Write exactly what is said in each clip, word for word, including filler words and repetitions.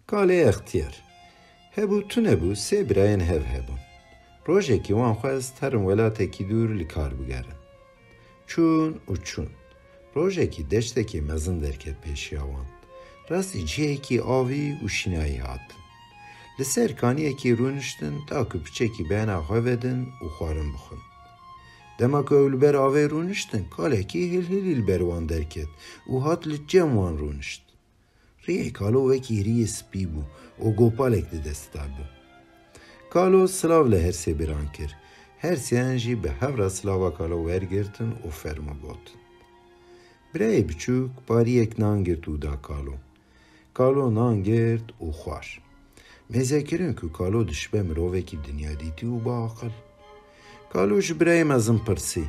Kalê extiyar. Hebû tune bû, sê birayên hev hebûn. Rojekî wan xwest herin welatekî dûr li kar bigerin. Çûn û çûn. Rojekî deştekê mezin derket pêşiya wan. Rastî cihekî avî û şînayî hatin. Li ser kaniyekî rûniştin, da ku piçekî bena xwe vedin û xwarin bixwin. Dema ku ew li ber avê rûniştin, kalekî hilhilî li ber wan derket û hat li cem wan rûnişt. Riyê kalo wekî riyê spî bû û gopalek di destê de bû. Kalo silav li her sê biran kir. Her sêyan jî bi hev re silava kalo wergirtin û fermo gotin. Birayê biçûk pariyek nan girt û da kalo. Kalo nan girt û xwar. Mêze kirin ku kalo dişibe mirovekî dinyadîtî û biaqil. Kalo ji birayê mezin pirsî,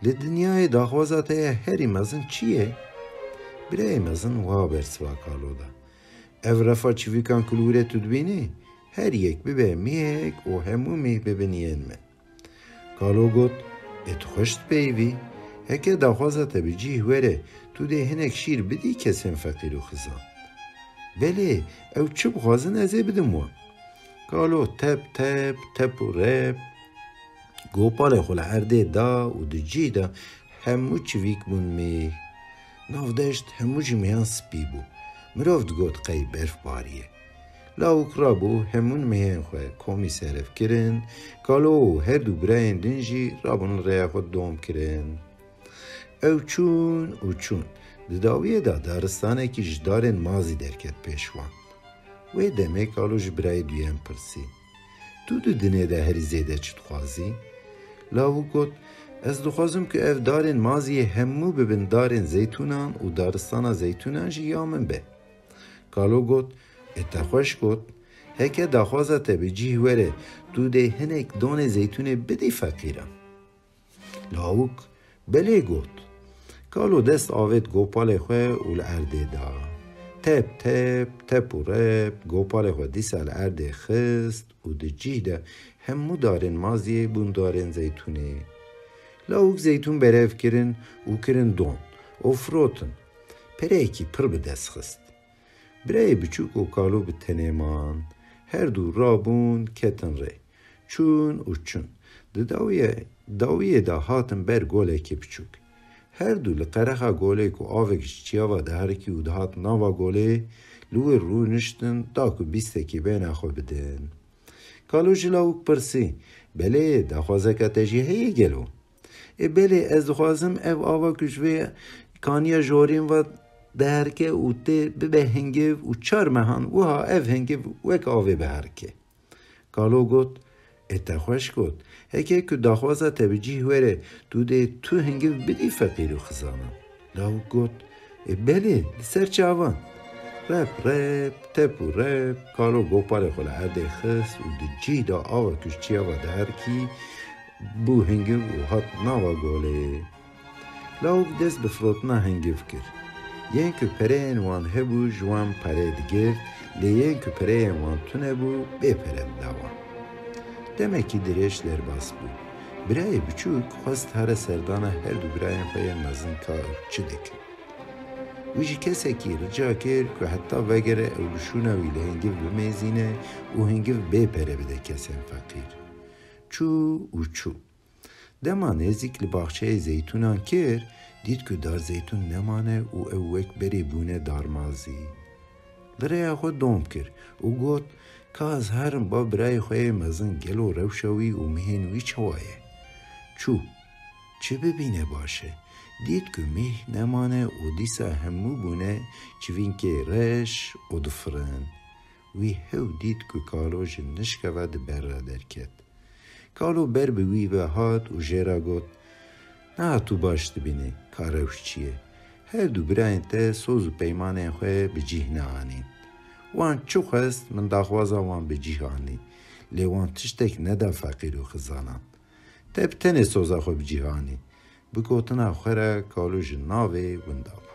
"Li dinyayê daxwaza te ya herî mezin çi ye?" Birayê mezin wiha bersiva kalo da, "Ev refa çivîkan ku li wir e tu dibînî, her yek bibe mêhek û hemû mêh bibin yên min." Kalo got, "Ê tu xweş dipeyivî? Heke daxwaza te bi cîh were, tu dê hinek şîr bidî kesên feqîr û xizan." "Belê, ew çi bixwazin ez ê bidim wan." Kalo tep tep, tep û rep, gopalê xwe li erdê da û di cîh de hemû çivîk bûn mêh. Navdeşt hemû ji mêhan spî bû. Mirov digot qey berf bariye. Lawik rabû hemûn mêhên xwe komî seref kirin, kalo û her du birayên din jî rabûn li rêya xwe dom kirin. Ew çûn û çûn. Di dawiyê de daristanekî ji darên mazî derket pêş wan. Wê demê kalo ji birayê duyem pirsî, "Tu di dinê de herî zêde çi dixwazî?" Lawik got, "Ez dixwazim ku ev darên maziyê hemû bibin darên zeytûnan û daristana zeytûnan jî ya min be." Kalo got, "Ê te xweş got, heke daxwaza te bi cîh were, tu dê hinek donê zeytûnê bidî feqîran." Lawik, "Belê," got. Kalo dest avêt gopalê xwe û li erdê da. Tep tep, tep û rep, gopalê xwe dîsa li erdê xist û di cîh de hemû darên maziyê bûn darên zeytûnê. Lawik zeytûn berev kirin û kirin don û firotin. Pereyekî pir bi dest xist. Birayê biçûk û kalo bi tenê man. Her du rabûn, ketin rê. Çûn û çûn. Di dawiyê, dawiyê de hatin ber golekê biçûk. Her du li qerexa golê ku avek ji çiyava diherikî û dihat nava golê, li wir rûniştin, da ku bîstekî bêhna xwe bidin. Kalo ji lawik pirsî, "Belê, daxwazeka te jî heye gelo?" "Ê belê, ez dixwazim ev ava ku ji vê kaniya jorîn ve diherike û tê bibe hingiv û çar mehan wiha ev hingiv wek avê biherike." Kalo got, "Ê te xweş got, heke ku daxwaza te bi cîh were, tu dê tu hingiv bidî feqîr û xizanan." Lawik got, "Ê belê, li ser çavan." Rep rep, tep û rep, kalo gopalê xwe li erdê xist û di cîh de ava ku ji çiyava diherikî bû hingiv û hat nava golê. Lawik dest bi firotina hingiv kir. Yên ku pereyên wan hebû ji wan pere digirt, lê yên ku pereyên wan tune bû, bê pere dida wan. Demekî dirêj derbas bû. Birayê biçûk xwest here serdana her du birayên xwe yên mezin ka ew çi dikin. Wî ji kesekî rica kir ku heta vegere ew li şûna wî li hingiv bimêzîne û hingiv bê pere bide kesên feqîr. Çû û çû. Dema nêzîk li baxçeyê zeytûnan kir, dît ku dar zeytûn nemane û ew wek berê bûne darmazî. Li rêya xwe dom kir û got, "Ka ez herim ba birayê xwe yê mezin gelo rewşa wî û mihên wî çawa ye?" Çû. Çi bibîne baş e? Dît ku mih nemane û dîsa hemû bûne çivînkê reş û difirin. Wî hew dît ku kalo ji nişke ve di ber re derket. Kalo ber bi wî ve hat û jê re got, "Niha tu baş dibînî ka rewş çi ye. Her du birayên te soz û peymanên xwe bi cîh neanîn. Wan çi xwest, min daxwaza wan bi cîh anî. Lê wan tiştek neda feqîr û xizanan. Te bi tenê soza xwe bi cîh anî." Bi gotina xwe re kalo ji navê winda bû.